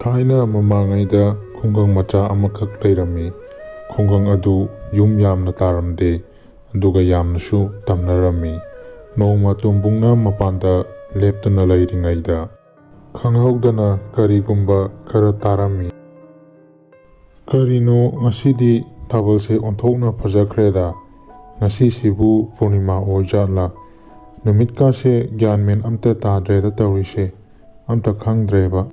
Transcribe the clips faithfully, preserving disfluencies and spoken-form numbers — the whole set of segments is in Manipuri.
ꯊꯥꯏꯅ ꯃꯃꯥꯡꯉꯩꯗ ꯈꯨꯡꯒꯪ ꯃꯆꯥ ꯑꯃꯈꯛ ꯂꯩꯔꯝꯃꯤ꯫ ꯈꯨꯡꯒꯪ ꯑꯗꯨ ꯌꯨꯝ ꯌꯥꯝꯅ ꯇꯥꯔꯝꯗꯦ, ꯑꯗꯨꯒ ꯌꯥꯝꯅꯁꯨ ꯇꯝꯅꯔꯝꯃꯤ꯫ ꯅꯣꯡꯃ ꯇꯣꯝꯕꯨꯡꯅ ꯃꯄꯥꯟꯗ ꯂꯦꯞꯇꯨꯅ ꯂꯩꯔꯤꯉꯩꯗ, ꯈꯪꯍꯧꯗꯅ ꯀꯔꯤꯒꯨꯝꯕ ꯈꯔ ꯇꯥꯔꯝꯃꯤ꯫ "ꯀꯔꯤꯅꯣ ꯉꯁꯤꯗꯤ ꯊꯥꯕꯜꯁꯦ ꯑꯣꯟꯊꯣꯛꯅ ꯐꯖꯈ꯭ꯔꯦꯗ? ꯉꯁꯤꯁꯤꯕꯨ ꯄꯨꯔꯅꯤꯃꯥ ꯑꯣꯏꯖꯥꯠꯂꯥ? ꯅꯨꯃꯤꯠꯀꯥꯁꯦ ꯒ꯭ꯌꯥꯟ ꯃꯦꯟ ꯑꯝꯇ ꯇꯥꯗ꯭ꯔꯦꯗ ꯇꯧꯔꯤꯁꯦ", ꯑꯝꯇ ꯈꯪꯗ꯭ꯔꯦꯕ꯫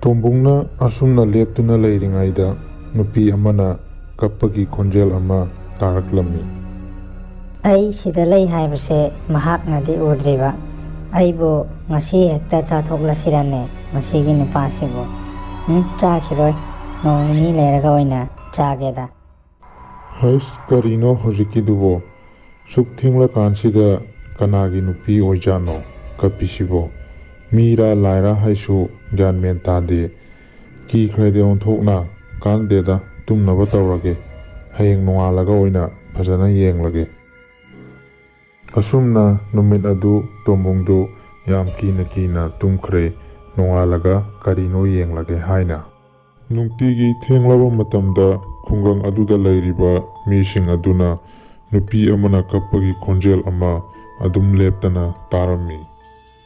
ꯇꯣꯝꯕꯨꯡꯅ ꯑꯁꯨꯝꯅ ꯂꯦꯞꯇꯨꯅ ꯂꯩꯔꯤꯉꯩꯗ, ꯅꯨꯄꯤ ꯑꯃꯅ ꯀꯞꯄꯒꯤ ꯈꯣꯟꯖꯦꯜ ꯑꯃ ꯇꯥꯔꯛꯂꯝꯃꯤ꯫ "ꯑꯩ ꯁꯤꯗ ꯂꯩ ꯍꯥꯏꯕꯁꯦ ꯃꯍꯥꯛꯅꯗꯤ ꯎꯗ꯭ꯔꯤꯕ꯫ ꯑꯩꯕꯨ ꯉꯁꯤ ꯍꯦꯛꯇ ꯆꯥꯊꯣꯛꯂꯁꯤꯔꯅꯦ ꯃꯁꯤꯒꯤ ꯅꯨꯄꯥꯁꯤꯕꯨ? ꯎꯝ, ꯆꯥꯈꯤꯔꯣꯏ, ꯅꯣꯡ ꯅꯤꯅꯤ ꯂꯩꯔꯒ ꯑꯣꯏꯅ ꯆꯥꯒꯦꯗ"꯫ "ꯍꯩꯁ, ꯀꯔꯤꯅꯣ ꯍꯧꯖꯤꯛꯀꯤꯗꯨꯕꯣ? ꯁꯨꯛ ꯊꯦꯡꯂꯀꯥꯟꯁꯤꯗ ꯀꯅꯥꯒꯤ ꯅꯨꯄꯤ ꯑꯣꯏꯖꯥꯠꯅꯣ ꯀꯞꯄꯤꯁꯤꯕꯣ? ꯃꯤꯔꯥ ꯂꯥꯏꯔꯥ ꯍꯥꯏꯁꯨ ꯒ꯭ꯌꯥꯟ ꯃꯦꯟ ꯇꯥꯗꯦ꯫ ꯀꯤꯈ꯭ꯔꯦꯗ ꯑꯣꯟꯊꯣꯛꯅ꯫ ꯀꯥꯟꯗꯦꯗ, ꯇꯨꯝꯅꯕ ꯇꯧꯔꯒꯦ꯫ ꯍꯌꯦꯡ ꯅꯣꯡꯉꯥꯜꯂꯒ ꯑꯣꯏꯅ ꯐꯖꯅ ꯌꯦꯡꯂꯒꯦ"꯫ ꯑꯁꯨꯝꯅ ꯅꯨꯃꯤꯠ ꯑꯗꯨ ꯇꯣꯝꯕꯨꯡꯗꯨ ꯌꯥꯝ ꯀꯤꯅ ꯀꯤꯅ ꯇꯨꯝꯈ꯭ꯔꯦ꯫ ꯅꯣꯡꯉꯥꯜꯂꯒ ꯀꯔꯤꯅꯣ ꯌꯦꯡꯂꯒꯦ ꯍꯥꯏꯅ꯫ ꯅꯨꯡꯇꯤꯒꯤ ꯊꯦꯡꯂꯕ ꯃꯇꯝꯗ ꯈꯨꯡꯒꯪ ꯑꯗꯨꯗ ꯂꯩꯔꯤꯕ ꯃꯤꯁꯤꯡ ꯑꯗꯨꯅ ꯅꯨꯄꯤ ꯑꯃꯅ ꯀꯞꯄꯒꯤ ꯈꯣꯟꯖꯦꯜ ꯑꯃ ꯑꯗꯨꯝ ꯂꯦꯞꯇꯅ ꯇꯥꯔꯝꯃꯤ꯫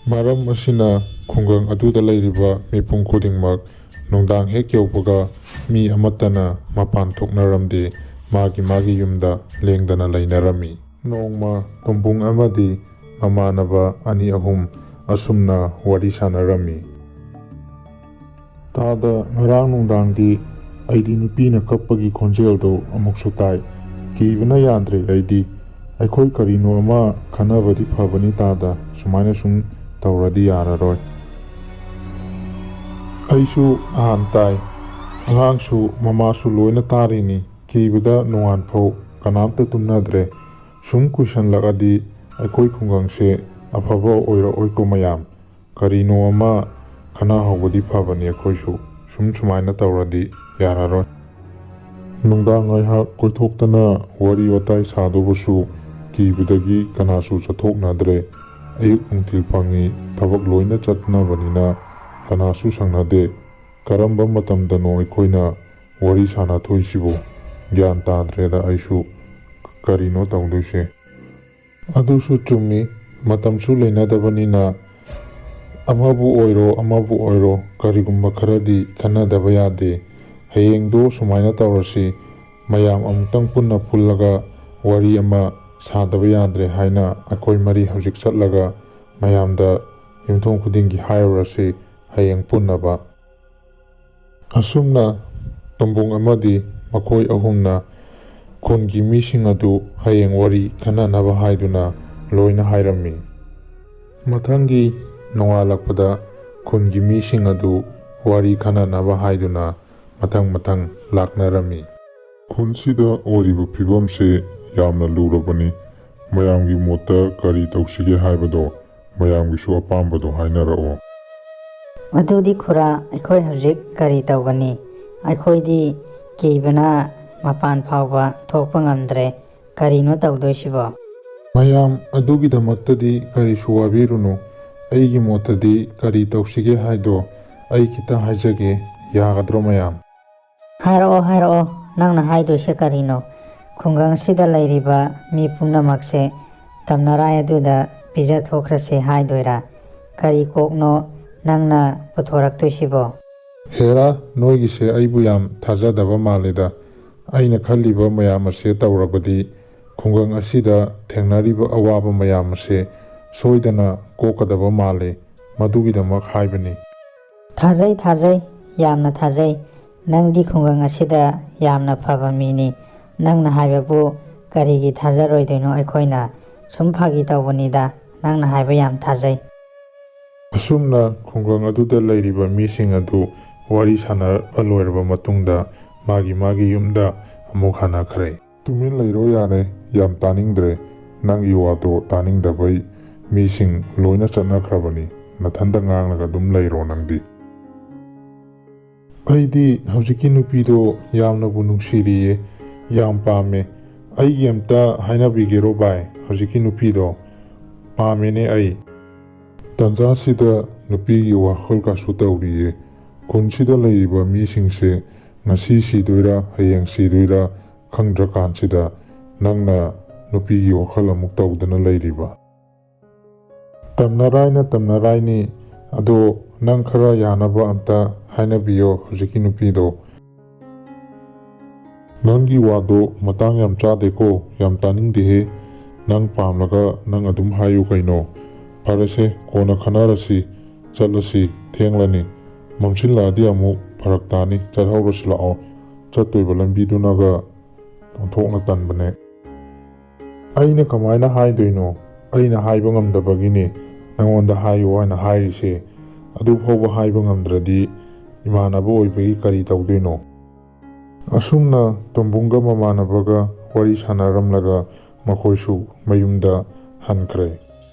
ꯃꯔꯝ ꯑꯁꯤꯅ ꯈꯨꯡꯒꯪ ꯑꯗꯨꯗ ꯂꯩꯔꯤꯕ ꯃꯤꯄꯨꯝ ꯈꯨꯗꯤꯡꯃꯛ ꯅꯨꯡꯗꯥꯡ ꯍꯦꯛ ꯌꯧꯕꯒ ꯃꯤ ꯑꯃꯠꯇꯅ ꯃꯄꯥꯟ ꯊꯣꯛꯅꯔꯝꯗꯦ, ꯃꯥꯒꯤ ꯃꯥꯒꯤ ꯌꯨꯝꯗ ꯂꯦꯡꯗꯅ ꯂꯩꯅꯔꯝꯃꯤ꯫ ꯅꯣꯡꯃ ꯇꯣꯝꯕꯨꯡ ꯑꯃꯗꯤ ꯃꯃꯥꯟꯅꯕ ꯑꯅꯤ ꯑꯍꯨꯝ ꯑꯁꯨꯝꯅ ꯋꯥꯔꯤ ꯁꯥꯟꯅꯔꯝꯃꯤ꯫ "ꯇꯥꯗ, ꯉꯔꯥꯡ ꯅꯨꯡꯗꯥꯡꯗꯤ ꯑꯩꯗꯤ ꯅꯨꯄꯤꯅ ꯀꯞꯄꯒꯤ ꯈꯣꯟꯖꯦꯜꯗꯣ ꯑꯃꯨꯛꯁꯨ ꯇꯥꯏ꯫ ꯀꯤꯕꯅ ꯌꯥꯗ꯭ꯔꯦ ꯑꯩꯗꯤ꯫ ꯑꯩꯈꯣꯏ ꯀꯔꯤꯅꯣ ꯑꯃ ꯈꯟꯅꯕꯗꯤ ꯐꯕꯅꯤ ꯇꯥꯗ, ꯁꯨꯃꯥꯏꯅ ꯁꯨꯝ ꯇꯧꯔꯗꯤ ꯌꯥꯔꯔꯣꯏ꯫ ꯑꯩꯁꯨ ꯅꯍꯥꯟ ꯇꯥꯏ, ꯑꯉꯥꯡꯁꯨ ꯃꯃꯥꯁꯨ ꯂꯣꯏꯅ ꯇꯥꯔꯤꯅꯤ꯫ ꯀꯤꯕꯗ ꯅꯣꯡꯉꯥꯟꯐꯧ ꯀꯅꯥꯝꯇ ꯇꯨꯝꯅꯗ꯭ꯔꯦ꯫ ꯁꯨꯝ ꯀꯨꯏꯁꯜꯂꯛꯑꯗꯤ ꯑꯩꯈꯣꯏ ꯈꯨꯡꯒꯪꯁꯦ ꯑꯐꯕ ꯑꯣꯏꯔꯛꯑꯣꯏꯀꯣ ꯃꯌꯥꯝ꯫ ꯀꯔꯤꯅꯣ ꯑꯃ ꯈꯟꯅꯍꯧꯕꯗꯤ ꯐꯕꯅꯤ ꯑꯩꯈꯣꯏꯁꯨ꯫ ꯁꯨꯝ ꯁꯨꯃꯥꯏꯅ ꯇꯧꯔꯗꯤ ꯌꯥꯔꯔꯣꯏ"꯫ ꯅꯨꯡꯗꯥꯡ ꯉꯥꯏꯍꯥꯛ ꯀꯣꯏꯊꯣꯛꯇꯅ ꯋꯥꯔꯤ ꯋꯥꯇꯥꯏ ꯁꯥꯗꯧꯕꯁꯨ ꯀꯤꯕꯗꯒꯤ ꯀꯅꯥꯁꯨ ꯆꯠꯊꯣꯛꯅꯗ꯭ꯔꯦ꯫ ꯑꯌꯨꯛ ꯅꯨꯡꯊꯤꯜ ꯐꯪꯉꯤ ꯊꯕꯛ ꯂꯣꯏꯅ ꯆꯠꯅꯕꯅꯤꯅ ꯀꯅꯥꯁꯨ ꯁꯪꯅꯗꯦ꯫ ꯀꯔꯝꯕ ꯃꯇꯝꯗꯅꯣ ꯑꯩꯈꯣꯏꯅ ꯋꯥꯔꯤ ꯁꯥꯟꯅꯊꯣꯛꯏꯁꯤꯕꯨ? ꯒ꯭ꯌꯥꯟ ꯇꯥꯗ꯭ꯔꯦꯗ ꯑꯩꯁꯨ꯫ ꯀꯔꯤꯅꯣ ꯇꯧꯗꯣꯏꯁꯦ? ꯑꯗꯨꯁꯨ ꯆꯨꯝꯃꯤ, ꯃꯇꯝꯁꯨ ꯂꯩꯅꯗꯕꯅꯤꯅ꯫ ꯑꯃꯕꯨ ꯑꯣꯏꯔꯣ, ꯑꯃꯕꯨ ꯑꯣꯏꯔꯣ, ꯀꯔꯤꯒꯨꯝꯕ ꯈꯔꯗꯤ ꯈꯟꯅꯗꯕ ꯌꯥꯗꯦ꯫ ꯍꯌꯦꯡꯗꯣ ꯁꯨꯃꯥꯏꯅ ꯇꯧꯔꯁꯤ, ꯃꯌꯥꯝ ꯑꯃꯨꯛꯇꯪ ꯄꯨꯟꯅ ꯄꯨꯜꯂꯒ ꯋꯥꯔꯤ ꯑꯃ ꯁꯥꯗꯕ ꯌꯥꯗ꯭ꯔꯦ ꯍꯥꯏꯅ ꯑꯩꯈꯣꯏ ꯃꯔꯤ ꯍꯧꯖꯤꯛ ꯆꯠꯂꯒ ꯃꯌꯥꯝꯗ ꯌꯨꯝꯊꯣꯡ ꯈꯨꯗꯤꯡꯒꯤ ꯍꯥꯏꯔꯨꯔꯁꯤ, ꯍꯌꯦꯡ ꯄꯨꯟꯅꯕ꯫ ꯑꯁꯨꯝꯅ ꯇꯣꯝꯕꯣꯡ ꯑꯃꯗꯤ ꯃꯈꯣꯏ ꯑꯍꯨꯝꯅ ꯈꯨꯟꯒꯤ ꯃꯤꯁꯤꯡ ꯑꯗꯨ ꯍꯌꯦꯡ ꯋꯥꯔꯤ ꯈꯟꯅꯅꯕ ꯍꯥꯏꯗꯨꯅ ꯂꯣꯏꯅ ꯍꯥꯏꯔꯝꯃꯤ꯫ ꯃꯊꯪꯒꯤ ꯅꯣꯡꯉꯥꯜꯂꯛꯄꯗ ꯈꯨꯟꯒꯤ ꯃꯤꯁꯤꯡ ꯑꯗꯨ ꯋꯥꯔꯤ ꯈꯟꯅꯅꯕ ꯍꯥꯏꯗꯨꯅ ꯃꯊꯪ ꯃꯊꯪ ꯂꯥꯛꯅꯔꯝꯃꯤ꯫ ꯈꯨꯟꯁꯤꯗ ꯑꯣꯏꯔꯤꯕ ꯐꯤꯕꯝꯁꯦ ꯌꯥꯝꯅ ꯂꯨꯔꯕꯅꯤ꯫ ꯃꯌꯥꯝꯒꯤ ꯃꯣꯠꯇ ꯀꯔꯤ ꯇꯧꯁꯤꯒꯦ ꯍꯥꯏꯕꯗꯣ ꯃꯌꯥꯝꯒꯤꯁꯨ ꯑꯄꯥꯝꯕꯗꯣ ꯍꯥꯏꯅꯔꯛꯑꯣ꯫ ꯑꯗꯨꯗꯤ ꯈꯨꯔꯥ, ꯑꯩꯈꯣꯏ ꯍꯧꯖꯤꯛ ꯀꯔꯤ ꯇꯧꯒꯅꯤ? ꯑꯩꯈꯣꯏꯗꯤ ꯀꯤꯕꯅ ꯃꯄꯥꯟ ꯐꯥꯎꯕ ꯊꯣꯛꯄ ꯉꯝꯗ꯭ꯔꯦ꯫ ꯀꯔꯤꯅꯣ ꯇꯧꯗꯣꯏꯁꯤꯕꯣ? ꯃꯌꯥꯝ, ꯑꯗꯨꯒꯤꯗꯃꯛꯇꯗꯤ ꯀꯔꯤꯁꯨ ꯋꯥꯕꯤꯔꯨꯅꯨ꯫ ꯑꯩꯒꯤ ꯃꯣꯠꯇꯗꯤ ꯀꯔꯤ ꯇꯧꯁꯤꯒꯦ ꯍꯥꯏꯗꯣ ꯑꯩ ꯈꯤꯇ ꯍꯥꯏꯖꯒꯦ, ꯌꯥꯒꯗ꯭ꯔꯣ ꯃꯌꯥꯝ? ꯍꯥꯏꯔꯛꯑꯣ, ꯍꯥꯏꯔꯛꯑꯣ, ꯅꯪꯅ ꯍꯥꯏꯗꯣꯏꯁꯦ ꯀꯔꯤꯅꯣ? ꯈꯨꯡꯒꯪꯁꯤꯗ ꯂꯩꯔꯤꯕ ꯃꯤ ꯄꯨꯝꯅꯃꯛꯁꯦ ꯇꯝꯅꯔꯥꯏ ꯑꯗꯨꯗ ꯄꯤꯖꯊꯣꯛꯈ꯭ꯔꯁꯦ ꯍꯥꯏꯗꯣꯏꯔꯥ? ꯀꯔꯤ ꯀꯣꯛꯅꯣ ꯅꯪꯅ ꯄꯨꯊꯣꯔꯛꯇꯣꯏꯁꯤꯕꯣ? ꯍꯦꯔꯥ, ꯅꯣꯏꯒꯤꯁꯦ ꯑꯩꯕꯨ ꯌꯥꯝ ꯊꯥꯖꯗꯕ ꯃꯥꯜꯂꯦꯗ꯫ ꯑꯩꯅ ꯈꯜꯂꯤꯕ ꯃꯌꯥꯝ ꯑꯁꯦ ꯇꯧꯔꯕꯗꯤ ꯈꯨꯡꯒꯪ ꯑꯁꯤꯗ ꯊꯦꯡꯅꯔꯤꯕ ꯑꯋꯥꯕ ꯃꯌꯥꯝ ꯑꯁꯦ ꯁꯣꯏꯗꯅ ꯀꯣꯛꯀꯗꯕ ꯃꯥꯜꯂꯦ꯫ ꯃꯗꯨꯒꯤꯗꯃꯛ ꯍꯥꯏꯕꯅꯤ꯫ ꯊꯥꯖꯩ, ꯊꯥꯖꯩ, ꯌꯥꯝꯅ ꯊꯥꯖꯩ꯫ ꯅꯪꯗꯤ ꯈꯨꯡꯒꯪ ꯑꯁꯤꯗ ꯌꯥꯝꯅ ꯐꯕ ꯃꯤꯅꯤ꯫ ꯅꯪꯅ ꯍꯥꯏꯕꯕꯨ ꯀꯔꯤꯒꯤ ꯊꯥꯖꯔꯣꯏꯗꯣꯏꯅꯣ ꯑꯩꯈꯣꯏꯅ? ꯁꯨꯝ ꯐꯥꯒꯤ ꯇꯧꯕꯅꯤꯗ, ꯅꯪꯅ ꯍꯥꯏꯕ ꯌꯥꯝ ꯊꯥꯖꯩ꯫ ꯑꯁꯨꯝꯅ ꯈꯨꯡꯒꯪ ꯑꯗꯨꯗ ꯂꯩꯔꯤꯕ ꯃꯤꯁꯤꯡ ꯑꯗꯨ ꯋꯥꯔꯤ ꯁꯥꯟꯅꯕ ꯂꯣꯏꯔꯕ ꯃꯇꯨꯡꯗ ꯃꯥꯒꯤ ꯃꯥꯒꯤ ꯌꯨꯝꯗ ꯑꯃꯨꯛ ꯍꯟꯅꯈ꯭ꯔꯦ꯫ ꯇꯨꯃꯤꯟ ꯂꯩꯔꯣ ꯌꯥꯔꯦ, ꯌꯥꯝ ꯇꯥꯅꯤꯡꯗ꯭ꯔꯦ꯫ ꯅꯪꯒꯤ ꯋꯥꯗꯣ ꯇꯥꯅꯤꯡꯗꯕꯩ ꯃꯤꯁꯤꯡ ꯂꯣꯏꯅ ꯆꯠꯅꯈ꯭ꯔꯕꯅꯤ꯫ ꯅꯊꯟꯇ ꯉꯥꯡꯂꯒ ꯑꯗꯨꯝ ꯂꯩꯔꯣ ꯅꯪꯗꯤ꯫ ꯑꯩꯗꯤ ꯍꯧꯖꯤꯛꯀꯤ ꯅꯨꯄꯤꯗꯣ ꯌꯥꯝꯅꯕꯨ ꯅꯨꯡꯁꯤꯔꯤꯌꯦ, ꯌꯥꯝ ꯄꯥꯝꯃꯦ꯫ ꯑꯩꯒꯤ ꯑꯝꯇ ꯍꯥꯏꯅꯕꯤꯒꯦꯔꯣ ꯚꯥꯏ, ꯍꯧꯖꯤꯛꯀꯤ ꯅꯨꯄꯤꯗꯣ? ꯄꯥꯝꯃꯦꯅꯦ ꯑꯩ꯫ ꯇꯟꯖꯥꯁꯤꯗ ꯅꯨꯄꯤꯒꯤ ꯋꯥꯈꯜ ꯀꯥꯁꯨ ꯇꯧꯔꯤꯌꯦ꯫ ꯈꯨꯟꯁꯤꯗ ꯂꯩꯔꯤꯕ ꯃꯤꯁꯤꯡꯁꯦ ꯉꯁꯤ ꯁꯤꯗꯣꯏꯔꯥ, ꯍꯌꯦꯡ ꯁꯤꯗꯣꯏꯔꯥ ꯈꯪꯗ꯭ꯔꯀꯥꯟꯁꯤꯗ ꯅꯪꯅ ꯅꯨꯄꯤꯒꯤ ꯋꯥꯈꯜ ꯑꯃꯨꯛ ꯇꯧꯗꯅ ꯂꯩꯔꯤꯕ꯫ ꯇꯝꯅꯔꯥꯏꯅ ꯇꯝꯅꯔꯥꯏꯅꯤ꯫ ꯑꯗꯣ ꯅꯪ ꯈꯔ ꯌꯥꯅꯕ ꯑꯝꯇ ꯍꯥꯏꯅꯕꯤꯌꯣ ꯍꯧꯖꯤꯛꯀꯤ ꯅꯨꯄꯤꯗꯣ꯫ ꯅꯪꯒꯤ ꯋꯥꯗꯣ ꯃꯇꯥꯡ ꯌꯥꯝ ꯆꯥꯗꯦꯀꯣ, ꯌꯥꯝ ꯇꯥꯅꯤꯡꯗꯦꯍꯦ꯫ ꯅꯪ ꯄꯥꯝꯂꯒ ꯅꯪ ꯑꯗꯨꯝ ꯍꯥꯏꯌꯨ ꯀꯩꯅꯣ꯫ ꯐꯔꯦꯁꯦ, ꯀꯣꯟꯅ ꯈꯟꯅꯔꯁꯤ, ꯆꯠꯂꯁꯤ, ꯊꯦꯡꯂꯅꯤ꯫ ꯃꯝꯁꯤꯜꯂꯛꯑꯗꯤ ꯑꯃꯨꯛ ꯐꯔꯛ ꯇꯥꯅꯤ, ꯆꯠꯍꯧꯔꯁꯤ ꯂꯥꯛꯑꯣ꯫ ꯆꯠꯇꯣꯏꯕ ꯂꯝꯕꯤꯗꯨꯅꯒ ꯑꯣꯟꯊꯣꯛꯅ ꯇꯟꯕꯅꯦ꯫ ꯑꯩꯅ ꯀꯃꯥꯏꯅ ꯍꯥꯏꯗꯣꯏꯅꯣ? ꯑꯩꯅ ꯍꯥꯏꯕ ꯉꯝꯗꯕꯒꯤꯅꯦ ꯅꯉꯣꯟꯗ ꯍꯥꯏꯌꯨ ꯍꯥꯏꯅ ꯍꯥꯏꯔꯤꯁꯦ꯫ ꯑꯗꯨ ꯐꯥꯎꯕ ꯍꯥꯏꯕ ꯉꯝꯗ꯭ꯔꯗꯤ ꯏꯃꯥꯟꯅꯕ ꯑꯣꯏꯕꯒꯤ ꯀꯔꯤ ꯇꯧꯗꯣꯏꯅꯣ? ꯑꯁꯨꯝꯅ ꯇꯣꯝꯕꯨꯡꯒ ꯃꯃꯥꯟꯅꯕꯒ ꯋꯥꯔꯤ ꯁꯥꯟꯅꯔꯝꯂꯒ ꯃꯈꯣꯏꯁꯨ ꯃꯌꯨꯝꯗ ꯍꯟꯈ꯭ꯔꯦ꯫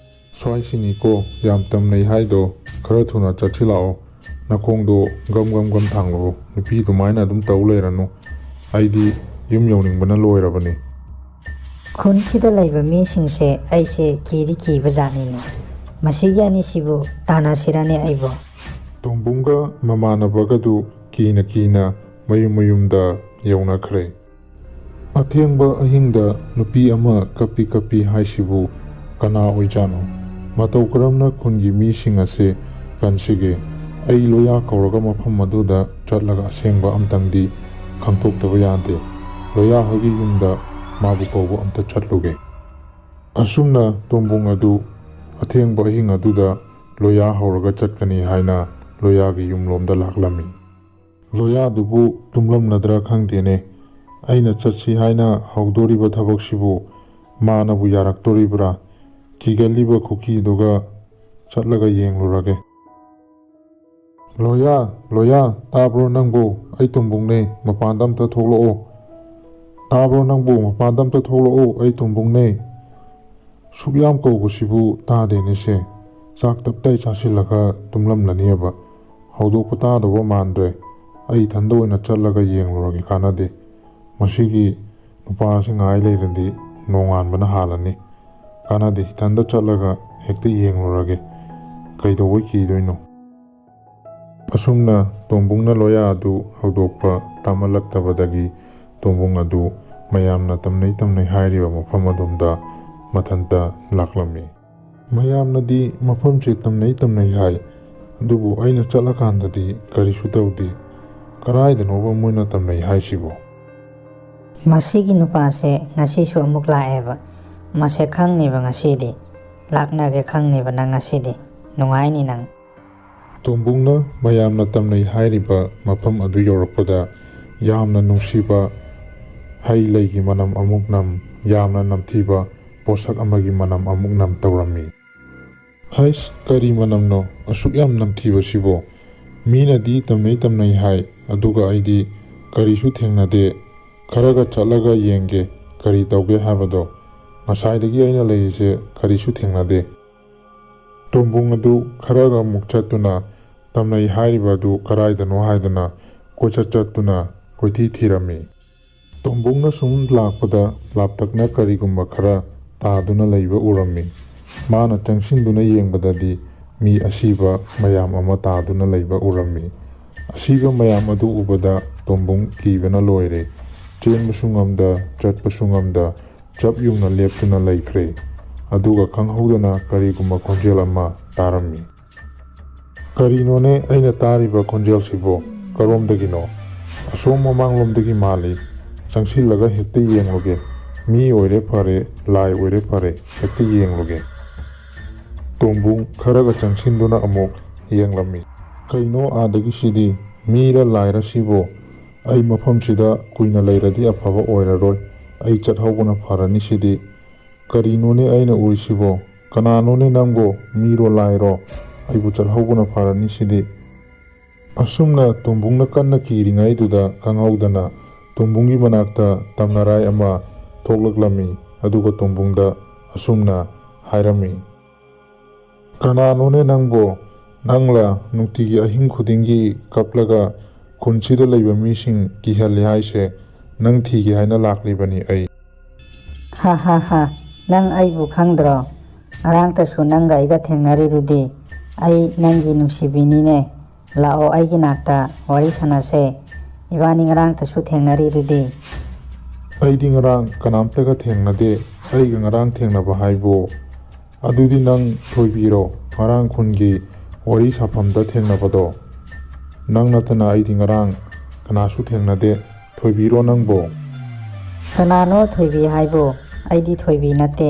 ꯁ꯭ꯋꯥꯏꯁꯤꯅꯤꯀꯣ, ꯌꯥꯝ ꯇꯝꯅꯩ ꯍꯥꯏꯗꯣ, ꯈꯔ ꯊꯨꯅ ꯆꯠꯁꯤ ꯂꯥꯛꯑꯣ꯫ ꯅꯈꯣꯡꯗꯣ ꯒꯝ ꯒꯝ ꯒꯝ ꯊꯥꯡꯂꯛꯑꯣ꯫ ꯅꯨꯄꯤ ꯑꯗꯨꯃꯥꯏꯅ ꯑꯗꯨꯝ ꯇꯧ ꯂꯩꯔꯅꯨ꯫ ꯑꯩꯗꯤ ꯌꯨꯝ ꯌꯧꯅꯤꯡꯕꯅ ꯂꯣꯏꯔꯕꯅꯤ꯫ ꯈꯨꯟꯁꯤꯗ ꯂꯩꯕ ꯃꯤꯁꯤꯡꯁꯦ ꯑꯩꯁꯦ ꯀꯤꯗꯤ ꯀꯤꯕ ꯖꯥꯠꯅꯤꯅꯦ꯫ ꯃꯁꯤꯒꯤ ꯑꯅꯤꯁꯤꯕꯨ ꯇꯥꯟꯅꯁꯤꯔꯅꯦ ꯑꯩꯕꯨ? ꯇꯣꯝꯕꯨꯡꯒ ꯃꯃꯥꯟꯅꯕꯒꯗꯨ ꯀꯤꯅ ꯀꯤꯅ ꯃꯌꯨꯝ ꯃꯌꯨꯝꯗ ꯌꯧꯅꯈ꯭ꯔꯦ꯫ ꯑꯊꯦꯡꯕ ꯑꯍꯤꯡꯗ ꯅꯨꯄꯤ ꯑꯃ ꯀꯞꯄꯤ ꯀꯞꯄꯤ ꯍꯥꯏꯁꯤꯕꯨ ꯀꯅꯥ ꯑꯣꯏꯖꯥꯠꯅꯣ? ꯃꯇꯧ ꯀꯔꯝꯅ ꯈꯨꯟꯒꯤ ꯃꯤꯁꯤꯡ ꯑꯁꯦ ꯀꯟꯁꯤꯒꯦ? ꯑꯩ ꯂꯣꯌꯥ ꯀꯧꯔꯒ ꯃꯐꯝ ꯑꯗꯨꯗ ꯆꯠꯂꯒ ꯑꯁꯦꯡꯕ ꯑꯝꯇꯪꯗꯤ ꯈꯪꯗꯣꯛꯇꯕ ꯌꯥꯗꯦ꯫ ꯂꯣꯌꯥ ꯍꯣꯏꯒꯤ ꯌꯨꯝꯗ ꯃꯥꯕꯨ ꯀꯧꯕ ꯑꯝꯇ ꯆꯠꯂꯨꯒꯦ꯫ ꯑꯁꯨꯝꯅ ꯇꯣꯝꯕꯨꯡ ꯑꯗꯨ ꯑꯊꯦꯡꯕ ꯑꯍꯤꯡ ꯑꯗꯨꯗ ꯂꯣꯌꯥ ꯍꯧꯔꯒ ꯆꯠꯀꯅꯤ ꯍꯥꯏꯅ ꯂꯣꯌꯥꯒꯤ ꯌꯨꯝꯂꯣꯝꯗ ꯂꯥꯛꯂꯝꯃꯤ꯫ ꯂꯣꯌꯥꯗꯨꯕꯨ ꯇꯨꯝꯂꯝꯂꯗ꯭ꯔꯥ ꯈꯪꯗꯦꯅꯦ꯫ ꯑꯩꯅ ꯆꯠꯁꯤ ꯍꯥꯏꯅ ꯍꯧꯗꯣꯔꯤꯕ ꯊꯕꯛꯁꯤꯕꯨ ꯃꯥꯅꯕꯨ ꯌꯥꯔꯛꯇꯣꯔꯤꯕ꯭ꯔꯥ? ꯀꯤꯒꯜꯂꯤꯕ ꯈꯨꯀꯤꯗꯨꯒ ꯆꯠꯂꯒ ꯌꯦꯡꯂꯨꯔꯒꯦ꯫ ꯂꯣꯌꯥ, ꯂꯣꯌꯥ, ꯇꯥꯕ꯭ꯔꯣ ꯅꯪꯕꯨ? ꯑꯩ ꯇꯣꯝꯕꯨꯡꯅꯦ, ꯃꯄꯥꯟꯗ ꯑꯝꯇ ꯊꯣꯛꯂꯛꯑꯣ꯫ ꯇꯥꯕ꯭ꯔꯣ ꯅꯪꯕꯨ? ꯃꯄꯥꯟꯗ ꯑꯝꯇ ꯊꯣꯛꯂꯛꯑꯣ, ꯑꯩ ꯇꯣꯝꯕꯨꯡꯅꯦ꯫ ꯁꯨꯛ ꯌꯥꯝ ꯀꯧꯕꯁꯤꯕꯨ ꯇꯥꯗꯦꯅꯦ ꯁꯦ꯫ ꯆꯥꯛ ꯇꯞꯇꯥꯏ ꯆꯥꯁꯤꯜꯂꯒ ꯇꯨꯝꯂꯝꯂꯅꯦꯕ꯫ ꯍꯧꯗꯣꯛꯄ ꯇꯥꯗꯧꯕ ꯃꯥꯟꯗ꯭ꯔꯦ꯫ ꯑꯩ ꯏꯊꯟꯗ ꯑꯣꯏꯅ ꯆꯠꯂꯒ ꯌꯦꯡꯂꯨꯔꯒꯦ, ꯀꯥꯟꯅꯗꯦ꯫ ꯃꯁꯤꯒꯤ ꯅꯨꯄꯥꯁꯤ ꯉꯥꯏ ꯂꯩꯔꯗꯤ ꯅꯣꯡꯉꯥꯟꯕꯅ ꯍꯥꯜꯂꯅꯤ꯫ ꯀꯥꯟꯅꯗꯦ, ꯏꯊꯟꯗ ꯆꯠꯂꯒ ꯍꯦꯛꯇ ꯌꯦꯡꯂꯨꯔꯒꯦ꯫ ꯀꯩꯗꯧꯕꯩ ꯀꯤꯗꯣꯏꯅꯣ? ꯑꯁꯨꯝꯅ ꯇꯣꯝꯕꯨꯡꯅ ꯂꯣꯌꯥ ꯑꯗꯨ ꯍꯧꯗꯣꯛꯄ ꯇꯥꯃꯜꯂꯛꯇꯕꯗꯒꯤ ꯇꯣꯝꯕꯨꯡ ꯑꯗꯨ ꯃꯌꯥꯝꯅ ꯇꯝꯅꯩ ꯇꯝꯅꯩ ꯍꯥꯏꯔꯤꯕ ꯃꯐꯝ ꯑꯗꯣꯝꯗ ꯃꯊꯟꯇ ꯂꯥꯛꯂꯝꯃꯤ꯫ ꯃꯌꯥꯝꯅꯗꯤ ꯃꯐꯝꯁꯦ ꯇꯝꯅꯩ ꯇꯝꯅꯩ ꯍꯥꯏ, ꯑꯗꯨꯕꯨ ꯑꯩꯅ ꯆꯠꯂꯀꯥꯟꯗꯗꯤ ꯀꯔꯤꯁꯨ ꯇꯧꯗꯦ꯫ ꯀꯗꯥꯏꯗꯅꯣꯕ ꯃꯣꯏꯅ ꯇꯝꯅꯩ ꯍꯥꯏꯁꯤꯕꯣ? ꯃꯁꯤꯒꯤ ꯅꯨꯄꯥꯁꯦ ꯉꯁꯤꯁꯨ ꯑꯃꯨꯛ ꯂꯥꯛꯑꯦꯕ꯫ ꯃꯁꯦ ꯈꯪꯅꯤꯕ ꯉꯁꯤꯗꯤ꯫ ꯂꯥꯛꯅꯒꯦ ꯈꯪꯅꯤꯕ ꯅꯪ ꯉꯁꯤꯗꯤ꯫ ꯅꯨꯡꯉꯥꯏꯅꯤ ꯅꯪ꯫ ꯇꯣꯝꯕꯨꯡꯅ ꯃꯌꯥꯝꯅ ꯇꯝꯅꯩ ꯍꯥꯏꯔꯤꯕ ꯃꯐꯝ ꯑꯗꯨ ꯌꯧꯔꯛꯄꯗ ꯌꯥꯝꯅ ꯅꯨꯡꯁꯤꯕ ꯍꯩ ꯂꯩꯒꯤ ꯃꯅꯝ ꯑꯃꯨꯛ ꯅꯝ, ꯌꯥꯝꯅ ꯅꯝꯊꯤꯕ ꯄꯣꯠꯁꯛ ꯑꯃꯒꯤ ꯃꯅꯝ ꯑꯃꯨꯛ ꯅꯝ ꯇꯧꯔꯝꯃꯤ꯫ ꯍꯩꯁ, ꯀꯔꯤ ꯃꯅꯝꯅꯣ ꯑꯁꯨꯛ ꯌꯥꯝ ꯅꯝꯊꯤꯕꯁꯤꯕꯣ? ꯃꯤꯅꯗꯤ ꯇꯝꯅꯩ ꯇꯝꯅꯩ ꯍꯥꯏ, ꯑꯗꯨꯒ ꯑꯩꯗꯤ ꯀꯔꯤꯁꯨ ꯊꯦꯡꯅꯗꯦ꯫ ꯈꯔꯒ ꯆꯠꯂꯒ ꯌꯦꯡꯒꯦ ꯀꯔꯤ ꯇꯧꯒꯦ ꯍꯥꯏꯕꯗꯣ꯫ ꯉꯁꯥꯏꯗꯒꯤ ꯑꯩꯅ ꯂꯩꯔꯤꯁꯦ ꯀꯔꯤꯁꯨ ꯊꯦꯡꯅꯗꯦ꯫ ꯇꯣꯝꯕꯨꯡ ꯑꯗꯨ ꯈꯔꯒ ꯑꯃꯨꯛ ꯆꯠꯇꯨꯅ ꯇꯝꯅꯩ ꯍꯥꯏꯔꯤꯕ ꯑꯗꯨ ꯀꯗꯥꯏꯗꯅꯣ ꯍꯥꯏꯗꯨꯅ ꯀꯣꯏꯆꯠ ꯆꯠꯇꯨꯅ ꯀꯣꯏꯊꯤ ꯊꯤꯔꯝꯃꯤ꯫ ꯇꯣꯝꯕꯨꯡꯅ ꯁꯨꯝ ꯂꯥꯛꯄꯗ ꯂꯥꯞꯇꯛꯅ ꯀꯔꯤꯒꯨꯝꯕ ꯈꯔ ꯇꯥꯗꯨꯅ ꯂꯩꯕ ꯎꯔꯝꯃꯤ꯫ ꯃꯥꯅ ꯆꯪꯁꯤꯟꯗꯨꯅ ꯌꯦꯡꯕꯗꯗꯤ ꯃꯤ ꯑꯁꯤꯕ ꯃꯌꯥꯝ ꯑꯃ ꯇꯥꯗꯨꯅ ꯂꯩꯕ ꯎꯔꯝꯃꯤ꯫ ꯑꯁꯤꯕ ꯃꯌꯥꯝ ꯑꯗꯨ ꯎꯕꯗ ꯇꯣꯝꯕꯨꯡ ꯀꯤꯕꯅ ꯂꯣꯏꯔꯦ꯫ ꯆꯦꯟꯕꯁꯨ ꯉꯝꯗ, ꯆꯠꯄꯁꯨ ꯉꯝꯗ, ꯆꯞ ꯌꯨꯡꯅ ꯂꯦꯞꯇꯨꯅ ꯂꯩꯈ꯭ꯔꯦ꯫ ꯑꯗꯨꯒ ꯈꯪꯍꯧꯗꯅ ꯀꯔꯤꯒꯨꯝꯕ ꯈꯣꯟꯖꯦꯜ ꯑꯃ ꯇꯥꯔꯝꯃꯤ꯫ ꯀꯔꯤꯅꯣꯅꯦ ꯑꯩꯅ ꯇꯥꯔꯤꯕ ꯈꯣꯟꯖꯦꯜꯁꯤꯕꯣ? ꯀꯔꯣꯝꯗꯒꯤꯅꯣ? ꯑꯁꯣꯝ ꯃꯃꯥꯡꯂꯣꯝꯗꯒꯤ ꯃꯥꯜꯂꯤ꯫ ꯆꯪꯁꯤꯜꯂꯒ ꯍꯦꯛꯇ ꯌꯦꯡꯂꯨꯒꯦ꯫ ꯃꯤ ꯑꯣꯏꯔꯦ ꯐꯔꯦ, ꯂꯥꯏ ꯑꯣꯏꯔꯦ ꯐꯔꯦ, ꯍꯦꯛꯇ ꯌꯦꯡꯂꯨꯒꯦ꯫ ꯇꯣꯝꯕꯨꯡ ꯈꯔꯒ ꯆꯪꯁꯤꯟꯗꯨꯅ ꯑꯃꯨꯛ ꯌꯦꯡꯂꯝꯃꯤ꯫ ꯀꯩꯅꯣ ꯑꯥꯗꯒꯤꯁꯤꯗꯤ? ꯃꯤꯔ ꯂꯥꯏꯔ ꯁꯤꯕꯣ? ꯑꯩ ꯃꯐꯝꯁꯤꯗ ꯀꯨꯏꯅ ꯂꯩꯔꯗꯤ ꯑꯐꯕ ꯑꯣꯏꯔꯔꯣꯏ꯫ ꯑꯩ ꯆꯠꯍꯧꯕꯅ ꯐꯔꯅꯤ ꯁꯤꯗꯤ꯫ ꯀꯔꯤꯅꯣꯅꯦ ꯑꯩꯅ ꯎꯔꯤꯁꯤꯕꯣ? ꯀꯅꯥꯅꯣꯅꯦ ꯅꯪꯕꯣ? ꯃꯤꯔꯣ ꯂꯥꯏꯔꯣ? ꯑꯩꯕꯨ ꯆꯠꯍꯧꯕꯅ ꯐꯔꯅꯤ ꯁꯤꯗꯤ꯫ ꯑꯁꯨꯝꯅ ꯇꯣꯝꯕꯨꯡꯅ ꯀꯟꯅ ꯀꯤꯔꯤꯉꯩꯗꯨꯗ ꯈꯪꯍꯧꯗꯅ ꯇꯣꯝꯕꯨꯡꯒꯤ ꯃꯅꯥꯛꯇ ꯇꯝꯅꯔꯥꯏ ꯑꯃ ꯊꯣꯛꯂꯛꯂꯝꯃꯤ꯫ ꯑꯗꯨꯒ ꯇꯣꯝꯕꯨꯡꯗ ꯑꯁꯨꯝꯅ ꯍꯥꯏꯔꯝꯃꯤ, "ꯀꯅꯥꯅꯣꯅꯦ ꯅꯪꯕꯣ? ꯅꯪꯂ ꯅꯨꯡꯇꯤꯒꯤ ꯑꯍꯤꯡ ꯈꯨꯗꯤꯡꯒꯤ ꯀꯞꯂꯒ ꯈꯨꯟꯁꯤꯗ ꯂꯩꯕ ꯃꯤꯁꯤꯡ ꯀꯤꯍꯜꯂꯤ ꯍꯥꯏꯁꯦ? ꯅꯪ ꯊꯤꯒꯦ ꯍꯥꯏꯅ ꯂꯥꯛꯂꯤꯕꯅꯤ ꯑꯩ꯫" "ꯍꯥ ꯍꯥ ꯍꯥ, ꯅꯪ ꯑꯩꯕꯨ ꯈꯪꯗ꯭ꯔꯣ? ꯉꯔꯥꯡꯇꯁꯨ ꯅꯪꯒ ꯑꯩꯒ ꯊꯦꯡꯅꯔꯤꯗꯨꯗꯤ꯫ ꯑꯩ ꯅꯪꯒꯤ ꯅꯨꯡꯁꯤꯕꯤꯅꯤꯅꯦ꯫ ꯂꯥꯛꯑꯣ ꯑꯩꯒꯤ ꯅꯥꯛꯇ ꯋꯥꯔꯤ ꯁꯥꯟꯅꯁꯦ꯫ ꯏꯕꯥꯅꯤ ꯉꯔꯥꯡꯇꯁꯨ ꯊꯦꯡꯅꯔꯤꯗꯨꯗꯤ꯫ ꯑꯩꯗꯤ ꯉꯔꯥꯡ ꯀꯅꯥꯝꯇꯒ ꯊꯦꯡꯅꯗꯦ꯫ ꯑꯩꯒ ꯉꯔꯥꯡ ꯊꯦꯡꯅꯕ ꯍꯥꯏꯕꯨ? ꯑꯗꯨꯗꯤ ꯅꯪ ꯊꯣꯏꯕꯤꯔꯣ, ꯉꯔꯥꯡ ꯈꯨꯟꯒꯤ ꯋꯥꯔꯤ ꯁꯥꯐꯝꯗ ꯊꯦꯡꯅꯕꯗꯣ? ꯅꯪ ꯅꯠꯇꯅ ꯑꯩꯗꯤ ꯉꯔꯥꯡ ꯀꯅꯥꯁꯨ ꯊꯦꯡꯅꯗꯦ꯫ ꯊꯣꯏꯕꯤꯔꯣ ꯅꯪꯕꯣ? ꯀꯅꯥꯅꯣ ꯊꯣꯏꯕꯤ ꯍꯥꯏꯕꯨ? ꯑꯩꯗꯤ ꯊꯣꯏꯕꯤ ꯅꯠꯇꯦ꯫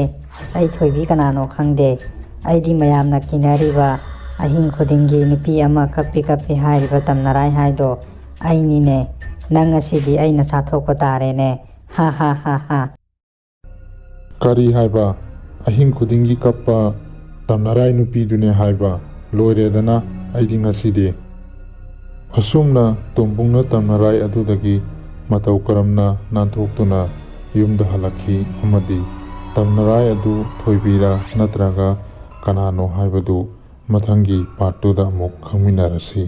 ꯑꯩ ꯊꯣꯏꯕꯤ ꯀꯅꯥꯅꯣ ꯈꯪꯗꯦ꯫ ꯑꯩꯗꯤ ꯃꯌꯥꯝꯅ ꯀꯤꯅꯔꯤꯕ, ꯑꯍꯤꯡ ꯈꯨꯗꯤꯡꯒꯤ ꯅꯨꯄꯤ ꯑꯃ ꯀꯞꯄꯤ ꯀꯞꯄꯤ ꯍꯥꯏꯔꯤꯕ ꯇꯝꯅꯔꯥꯏ ꯍꯥꯏꯗꯣ ꯑꯩꯅꯤꯅꯦ꯫ ꯅꯪ ꯉꯁꯤꯗꯤ ꯑꯩꯅ ꯆꯥꯊꯣꯛꯄ ꯇꯥꯔꯦꯅꯦ꯫ ꯍꯥ ꯍꯥ ꯍꯥ ꯍꯥ꯫ ꯀꯔꯤ ꯍꯥꯏꯕ? ꯑꯍꯤꯡ ꯈꯨꯗꯤꯡꯒꯤ ꯀꯞꯄ ꯇꯝꯅꯔꯥꯏ ꯅꯨꯄꯤꯗꯨꯅꯦ ꯍꯥꯏꯕ? ꯂꯣꯏꯔꯦꯗꯅ ꯑꯩꯗꯤ ꯉꯁꯤꯗꯤ꯫ ꯑꯁꯨꯝꯅ ꯇꯣꯝꯕꯨꯡꯅ ꯇꯝꯅꯔꯥꯏ ꯑꯗꯨꯗꯒꯤ ꯃꯇꯧ ꯀꯔꯝꯅ ꯅꯥꯟꯊꯣꯛꯇꯨꯅ ꯌꯨꯝꯗ ꯍꯜꯂꯛꯈꯤ ꯑꯃꯗꯤ ꯇꯝꯅꯔꯥꯏ ꯑꯗꯨ ꯊꯣꯏꯕꯤꯔꯥ ꯅꯠꯇ꯭ꯔꯒ ꯀꯅꯥꯅꯣ ꯍꯥꯏꯕꯗꯨ ꯃꯊꯪꯒꯤ part two ꯗ ꯑꯃꯨꯛ ꯈꯪꯃꯤꯟꯅꯔꯁꯤ꯫